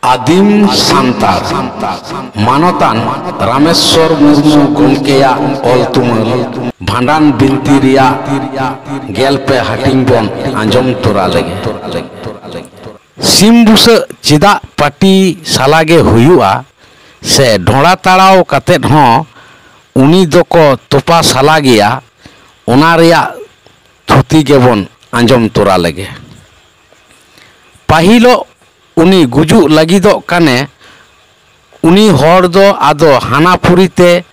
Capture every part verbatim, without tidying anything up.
ᱟᱹᱫᱤᱢ ᱥᱟᱱᱛᱟᱲ ᱢᱟᱱᱚᱛᱟᱱ ᱨᱟᱢᱮᱥᱣᱚᱨ ᱢᱩᱨᱢᱩ ᱜᱚᱢᱠᱮᱭᱟᱜ ᱚᱞ ᱛᱩᱢᱟᱹᱞ ᱵᱷᱟᱸᱰᱟᱱ ᱵᱤᱱᱛᱤ ᱨᱮᱭᱟᱜ ᱜᱮᱞ ᱯᱮ ᱦᱟᱹᱴᱤᱧ ᱵᱚᱱ ᱟᱸᱡᱚᱢ ᱛᱚᱨᱟ ᱞᱮᱜᱮ᱾ ᱥᱤᱢ ᱵᱩᱥᱟᱹᱜ ᱪᱮᱫᱟᱜ ᱯᱟᱹᱴᱤ ᱥᱟᱞᱟ ᱜᱮ ᱦᱩᱭᱩᱜᱼᱟ, ᱥᱮ ᱰᱷᱚᱲᱟ ᱛᱟᱲᱟᱣ ᱠᱟᱛᱮᱫ ᱦᱚᱸ ᱩᱱᱤ ᱫᱚᱠᱚ ᱛᱚᱯᱟ ᱥᱟᱞᱟ ᱜᱮᱭᱟ, ᱚᱱᱟ ᱨᱮᱭᱟᱜ ᱛᱷᱩᱛᱤ ᱜᱮᱵᱚᱱ ᱟᱸᱡᱚᱢ ᱛᱚᱨᱟ ᱞᱮᱜᱮ᱾ ᱯᱟᱹᱦᱤᱞᱚᱜ ᱩᱱᱤ ᱜᱩᱡᱩᱜ ᱞᱟᱹᱜᱤᱫᱚᱜ ᱠᱟᱱᱮ, ᱩᱱᱤ ᱦᱚᱲ ᱫᱚ ᱟᱫᱚ ᱦᱟᱱᱟ ᱯᱩᱨᱤ ᱛᱮ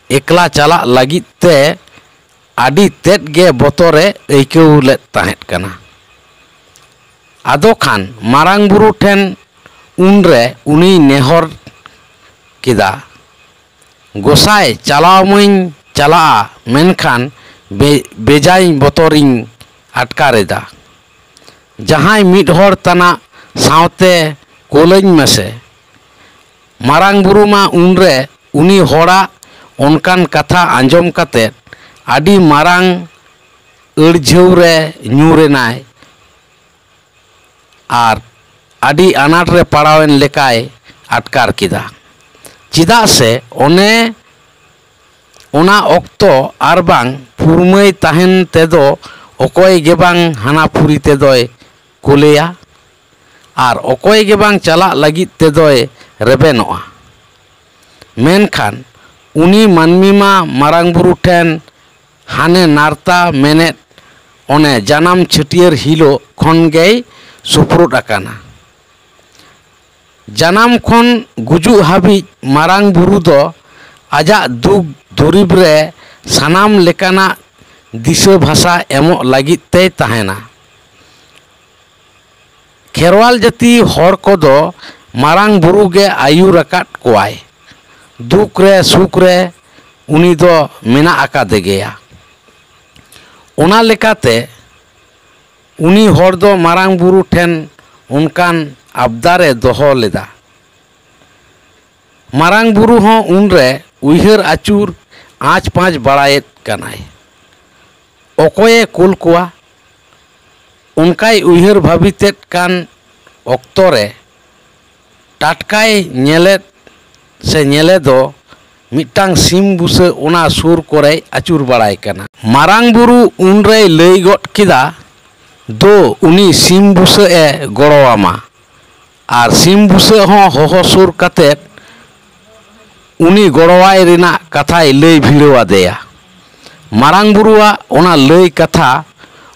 ᱮᱠᱞᱟ ᱪᱟᱞᱟᱜ ᱞᱟᱹᱜᱤᱫ ᱛᱮ ᱟᱹᱰᱤ ᱛᱮᱫ ᱜᱮ ᱵᱚᱛᱚᱨᱮ ᱟᱹᱭᱠᱟᱹᱣ ᱞᱮᱫ ᱛᱟᱦᱮᱸᱫ ᱠᱟᱱᱟ᱾ ᱟᱫᱚ ᱠᱷᱟᱱ ᱢᱟᱨᱟᱝ ᱵᱩᱨᱩ ᱴᱷᱮᱱ ᱩᱱᱨᱮ ᱩᱱᱤᱭ ᱱᱮᱦᱚᱨ ᱠᱮᱫᱟ, "ᱜᱚᱸᱥᱟᱭ, ᱪᱟᱞᱟᱣ ᱢᱟᱹᱧ ᱪᱟᱞᱟᱜᱼᱟ, ᱢᱮᱱᱠᱷᱟᱱ ᱵᱮ-, ᱵᱮᱡᱟᱭ ᱵᱚᱛᱚᱨᱤᱧ ᱟᱴᱠᱟᱨ ᱮᱫᱟ᱾ ᱡᱟᱦᱟᱸᱭ ᱢᱤᱫ ᱦᱚᱲ ᱛᱟᱱᱟᱜ ᱥᱟᱶᱛᱮ ᱠᱳᱞᱟᱹᱧ ᱢᱮᱥᱮ᱾" ᱢᱟᱨᱟᱝ ᱵᱩᱨᱩ ᱢᱟ ᱩᱱᱨᱮ ᱩᱱᱤ ᱦᱚᱲᱟᱜ ᱚᱱᱠᱟᱱ ᱠᱟᱛᱷᱟ ᱟᱸᱡᱚᱢ ᱠᱟᱛᱮ ᱟᱹᱰᱤ ᱢᱟᱨᱟᱝ ᱟᱹᱲᱡᱷᱟᱹᱣ ᱨᱮ ᱧᱩᱨ ᱮᱱᱟᱭ ᱟᱨ ᱟᱹᱰᱤ ᱟᱱᱟᱴ ᱨᱮ ᱯᱟᱲᱟᱣᱮᱱ ᱞᱮᱠᱟᱭ ᱟᱴᱠᱟᱨ ᱠᱮᱫᱟ᱾ ᱪᱮᱫᱟᱜ ᱥᱮ ᱚᱱᱮ ᱚᱱᱟ ᱚᱠᱛᱚ ᱟᱨ ᱵᱟᱝ ᱯᱩᱨᱢᱟᱹᱭ ᱛᱟᱦᱮᱱ ᱛᱮᱫᱚ ᱚᱠᱚᱭ ᱜᱮ ᱵᱟᱝ ᱦᱟᱱᱟ ᱯᱩᱨᱤ ᱛᱮᱫᱚᱭ ᱠᱳᱞᱮᱭᱟ ᱟᱨ ᱚᱠᱚᱭ ᱜᱮ ᱵᱟᱝ ᱪᱟᱞᱟᱜ ᱞᱟᱹᱜᱤᱫ ᱛᱮᱫᱚᱭ ᱨᱮᱵᱮᱱᱚᱜᱼᱟ᱾ ᱢᱮᱱᱠᱷᱟᱱ ᱩᱱᱤ ᱢᱟᱹᱱᱢᱤ ᱢᱟ ᱢᱟᱨᱟᱝ ᱵᱩᱨᱩ ᱴᱷᱮᱱ ᱦᱟᱱᱮ ᱱᱟᱨᱛᱟ ᱢᱮᱱᱮᱫ ᱚᱱᱮ ᱡᱟᱱᱟᱢ ᱪᱷᱟᱹᱴᱭᱟᱹᱨ ᱦᱤᱞᱳᱜ ᱠᱷᱚᱱ ᱜᱮᱭ ᱥᱩᱯᱨᱩᱫ ᱟᱠᱟᱱᱟ᱾ ᱡᱟᱱᱟᱢ ᱠᱷᱚᱱ ᱜᱩᱡᱩᱜ ᱦᱟᱹᱵᱤᱡ ᱢᱟᱨᱟᱝ ᱵᱩᱨᱩ ᱫᱚ ᱟᱡᱟᱜ ᱫᱩᱠ ᱫᱩᱨᱤᱵᱽ ᱨᱮ ᱥᱟᱱᱟᱢ ᱞᱮᱠᱟᱱᱟᱜ ᱫᱤᱥᱟᱹ ᱵᱷᱟᱥᱟ ᱮᱢᱚᱜ ᱞᱟᱹᱜᱤᱫ ᱛᱮᱭ ᱛᱟᱦᱮᱱᱟ᱾ ᱠᱷᱮᱨᱣᱟᱞ ᱡᱟᱹᱛᱤ ᱦᱚᱲ ᱠᱚᱫᱚ ᱢᱟᱨᱟᱝ ᱵᱩᱨᱩ ᱜᱮ ᱟᱹᱭᱩᱨ ᱟᱠᱟᱫ ᱠᱚᱣᱟᱭ᱾ ᱫᱩᱠ ᱨᱮ ᱥᱩᱠ ᱨᱮ ᱩᱱᱤ ᱫᱚ ᱢᱮᱱᱟᱜ ᱟᱠᱟᱫᱮ ᱜᱮᱭᱟ᱾ ᱚᱱᱟ ᱞᱮᱠᱟᱛᱮ ᱩᱱᱤ ᱦᱚᱲ ᱫᱚ ᱢᱟᱨᱟᱝ ᱵᱩᱨᱩ ᱴᱷᱮᱱ ᱚᱱᱠᱟᱱ ᱟᱵᱫᱟᱨ ᱮ ᱫᱚᱦᱚ ᱞᱮᱫᱟ᱾ ᱢᱟᱨᱟᱝ ᱵᱩᱨᱩ ᱦᱚᱸ ᱩᱱᱨᱮ ᱩᱭᱦᱟᱹᱨ ᱟᱹᱪᱩᱨ ᱟᱸᱪ ᱯᱟᱸᱪ ᱵᱟᱲᱟᱭᱮᱫ ᱠᱟᱱᱟᱭ᱾ ᱚᱠᱚᱭᱮ ᱠᱩᱞ ᱠᱚᱣᱟ? ᱚᱱᱠᱟᱭ ᱩᱭᱦᱟᱹᱨ ᱵᱷᱟᱹᱵᱤᱛᱮᱫ ᱠᱟᱱ ᱚᱠᱛᱚ ᱨᱮ ᱴᱟᱴᱠᱟᱭ ᱧᱮᱞᱮᱫ ᱥᱮ ᱧᱮᱞᱮ ᱫᱚ ᱢᱤᱫᱴᱟᱝ ᱥᱤᱢ ᱵᱩᱥᱟᱹᱜ ᱚᱱᱟ ᱥᱩᱨ ᱠᱚᱨᱮᱭ ᱟᱹᱪᱩᱨ ᱵᱟᱲᱟᱭ ᱠᱟᱱᱟ᱾ ᱢᱟᱨᱟᱝ ᱵᱩᱨᱩ ᱩᱱᱨᱮᱭ ᱞᱟᱹᱭ ᱜᱚᱫ ᱠᱮᱫᱟ, "ᱫᱳ, ᱩᱱᱤ ᱥᱤᱢ ᱵᱩᱥᱟᱹᱜ ᱮ ᱜᱚᱲᱚᱣᱟᱢᱟ᱾" ᱟᱨ ᱥᱤᱢ ᱵᱩᱥᱟᱹᱜ ᱦᱚᱸ ᱦᱚᱦᱚ ᱥᱩᱨ ᱠᱟᱛᱮᱫ ᱩᱱᱤ ᱜᱚᱲᱚᱣᱟᱭ ᱨᱮᱱᱟᱜ ᱠᱟᱛᱷᱟᱭ ᱞᱟᱹᱭ ᱵᱷᱤᱲᱟᱹᱣ ᱟᱫᱮᱭᱟ᱾ ᱢᱟᱨᱟᱝ ᱵᱩᱨᱩᱣᱟᱜ ᱚᱱᱟ ᱞᱟᱹᱭ ᱠᱟᱛᱷᱟ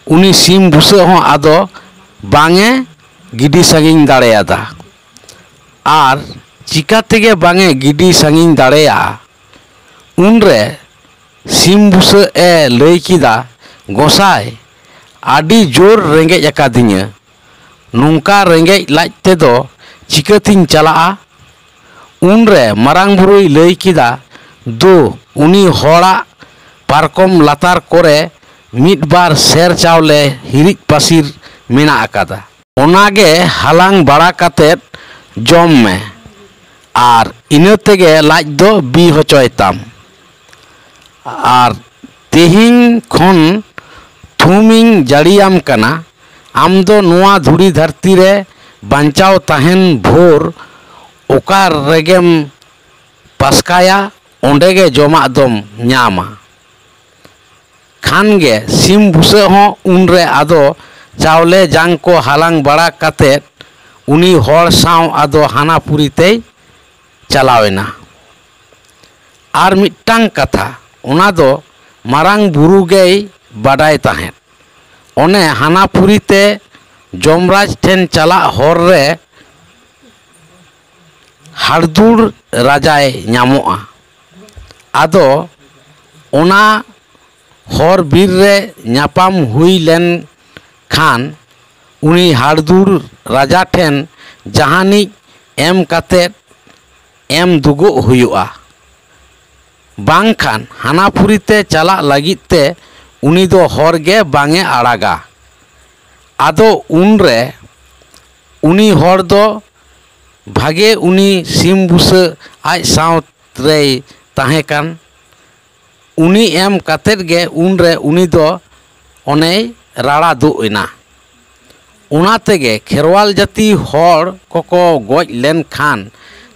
ᱩᱱᱤ ᱥᱤᱢ ᱵᱩᱥᱟᱹᱜ ᱦᱚᱸ ᱟᱫᱚ ᱵᱟᱝ ᱮ ᱜᱤᱰᱤ ᱥᱟᱺᱜᱤᱧ ᱫᱟᱲᱮᱭᱟᱫᱟ᱾ ᱟᱨ ᱪᱤᱠᱟ ᱛᱮᱜᱮ ᱵᱟᱝ ᱮ ᱜᱤᱰᱤ ᱥᱟᱺᱜᱤᱧ ᱫᱟᱲᱮᱭᱟᱜᱼᱟ᱾ ᱩᱱᱨᱮ ᱥᱤᱢ ᱵᱩᱥᱟᱹᱜ ᱮ ᱞᱟᱹᱭ ᱠᱮᱫᱟ, "ᱜᱚᱸᱥᱟᱭ, ᱟᱹᱰᱤ ᱡᱳᱨ ᱨᱮᱸᱜᱮᱡ ᱟᱠᱟᱫᱤᱧᱟᱹ᱾ ᱱᱚᱝᱠᱟ ᱨᱮᱸᱜᱮᱡ ᱞᱟᱡ ᱛᱮᱫᱚ ᱪᱤᱠᱟᱹᱛᱤᱧ ᱪᱟᱞᱟᱜᱼᱟ?" ᱩᱱᱨᱮ ᱢᱟᱨᱟᱝ ᱵᱩᱨᱩᱭ ᱞᱟᱹᱭ ᱠᱮᱫᱟ, "ᱫᱩ, ᱩᱱᱤ ᱦᱚᱲᱟᱜ ᱯᱟᱨᱠᱚᱢ ᱞᱟᱛᱟᱨ ᱠᱚᱨᱮ ᱢᱤᱫ ᱵᱟᱨ ᱥᱮᱨ ᱪᱟᱣᱞᱮ ᱦᱤᱨᱤᱡ ᱯᱟᱹᱥᱤᱨ ᱢᱮᱱᱟᱜ ᱟᱠᱟᱫᱟ᱾ ᱚᱱᱟᱜᱮ ᱦᱟᱞᱟᱝ ᱵᱟᱲᱟ ᱠᱟᱛᱮᱫ ᱡᱚᱢ ᱢᱮ, ᱟᱨ ᱤᱱᱟᱹ ᱛᱮᱜᱮ ᱞᱟᱡ ᱫᱚ ᱵᱤ ᱦᱚᱪᱚᱭ ᱛᱟᱢ᱾ ᱟᱨ ᱛᱮᱦᱮᱧ ᱠᱷᱚᱱ ᱛᱷᱩᱢᱤᱧ ᱡᱟᱹᱲᱤᱭᱟᱢ ᱠᱟᱱᱟ, ᱟᱢ ᱫᱚ ᱱᱚᱣᱟ ᱫᱷᱩᱲᱤ ᱫᱷᱟᱹᱨᱛᱤ ᱨᱮ ᱵᱟᱧᱪᱟᱣ ᱛᱟᱦᱮᱱ ᱵᱷᱳᱨ ᱚᱠᱟ ᱨᱮᱜᱮᱢ ᱯᱟᱥᱠᱟᱭᱟ, ᱚᱸᱰᱮ ᱜᱮ ᱡᱚᱢᱟᱜ ᱫᱚᱢ ᱧᱟᱢᱟ᱾" ᱠᱷᱟᱱ ᱜᱮ ᱥᱤᱢ ᱵᱩᱥᱟᱹᱜ ᱦᱚᱸ ᱩᱱᱨᱮ ᱟᱫᱚ ᱪᱟᱣᱞᱮ ᱡᱟᱝ ᱠᱚ ᱦᱟᱞᱟᱝ ᱵᱟᱲᱟ ᱠᱟᱛᱮᱫ ᱩᱱᱤ ᱦᱚᱲ ᱥᱟᱶ ᱟᱫᱚ ᱦᱟᱱᱟᱯᱩᱨᱤ ᱛᱮᱭ ᱪᱟᱞᱟᱣ ᱮᱱᱟ᱾ ᱟᱨ ᱢᱤᱫᱴᱟᱝ ᱠᱟᱛᱷᱟ, ᱚᱱᱟ ᱫᱚ ᱢᱟᱨᱟᱝ ᱵᱩᱨᱩ ᱜᱮᱭ ᱵᱟᱰᱟᱭ ᱛᱟᱦᱮᱸᱫ᱾ ᱚᱱᱮ ᱦᱟᱱᱟᱯᱩᱨᱤ ᱛᱮ ᱡᱚᱢᱨᱟᱡᱽ ᱴᱷᱮᱱ ᱪᱟᱞᱟᱜ ᱦᱚᱨ ᱨᱮ ᱦᱟᱲᱫᱩᱲ ᱨᱟᱡᱟᱭ ᱧᱟᱢᱚᱜᱼᱟ᱾ ᱟᱫᱚ ᱚᱱᱟ ᱦᱚᱨ ᱵᱤᱨ ᱨᱮ ᱧᱟᱯᱟᱢ ᱦᱩᱭ ᱞᱮᱱ ᱠᱷᱟᱱ ᱩᱱᱤ ᱦᱟᱲᱫᱩᱲ ᱨᱟᱡᱟ ᱴᱷᱮᱱ ᱡᱟᱦᱟᱱᱤᱡ ᱮᱢ ᱠᱟᱛᱮᱫ ᱮᱢ ᱫᱩᱜᱩᱜ ᱦᱩᱭᱩᱜᱼᱟ, ᱵᱟᱝᱠᱷᱟᱱ ᱦᱟᱱᱟᱯᱩᱨᱤ ᱛᱮ ᱪᱟᱞᱟᱜ ᱞᱟᱹᱜᱤᱫ ᱛᱮ ᱩᱱᱤ ᱫᱚ ᱦᱚᱨ ᱜᱮ ᱵᱟᱝ ᱮ ᱟᱲᱟᱜᱟ᱾ ᱟᱫᱚ ᱩᱱᱨᱮ ᱩᱱᱤ ᱦᱚᱲ ᱫᱚ ᱵᱷᱟᱜᱮ ᱩᱱᱤ ᱥᱤᱢ ᱵᱩᱥᱟᱹᱜ ᱟᱡ ᱥᱟᱶ ᱨᱮᱭ ᱛᱟᱦᱮᱸ ᱠᱟᱱ, ᱩᱱᱤ ᱮᱢ ᱠᱟᱛᱮᱫ ᱜᱮ ᱩᱱᱨᱮ ᱩᱱᱤ ᱫᱚ ᱚᱱᱮᱭ ᱨᱟᱲᱟ ᱫᱩᱜ ᱮᱱᱟ᱾ ᱚᱱᱟ ᱛᱮᱜᱮ ᱠᱷᱮᱨᱣᱟᱞ ᱡᱟᱹᱛᱤ ᱦᱚᱲ ᱠᱚᱠᱚ ᱜᱚᱡ ᱞᱮᱱᱠᱷᱟᱱ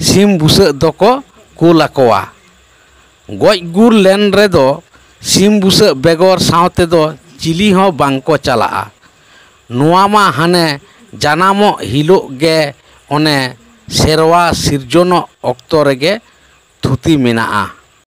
ᱥᱤᱢ ᱵᱩᱥᱟᱹᱜ ᱫᱚᱠᱚ ᱠᱩᱞ ᱟᱠᱚᱣᱟ᱾ ᱜᱚᱡ ᱜᱩᱨ ᱞᱮᱱ ᱨᱮᱫᱚ ᱥᱤᱢ ᱵᱩᱥᱟᱹᱜ ᱵᱮᱜᱚᱨ ᱥᱟᱶ ᱛᱮᱫᱚ ᱪᱤᱞᱤ ᱦᱚᱸ ᱵᱟᱝ ᱠᱚ ᱪᱟᱞᱟᱜᱼᱟ᱾ ᱱᱚᱣᱟ ᱢᱟ ᱦᱟᱱᱮ ᱡᱟᱱᱟᱢᱚᱜ ᱦᱤᱞᱳᱜ ᱜᱮ ᱚᱱᱮ ᱥᱮᱨᱣᱟ ᱥᱤᱨᱡᱚᱱᱚᱜ ᱚᱠᱛᱚ ᱨᱮᱜᱮ ᱛᱷᱩᱛᱤ ᱢᱮᱱᱟᱜᱼᱟ᱾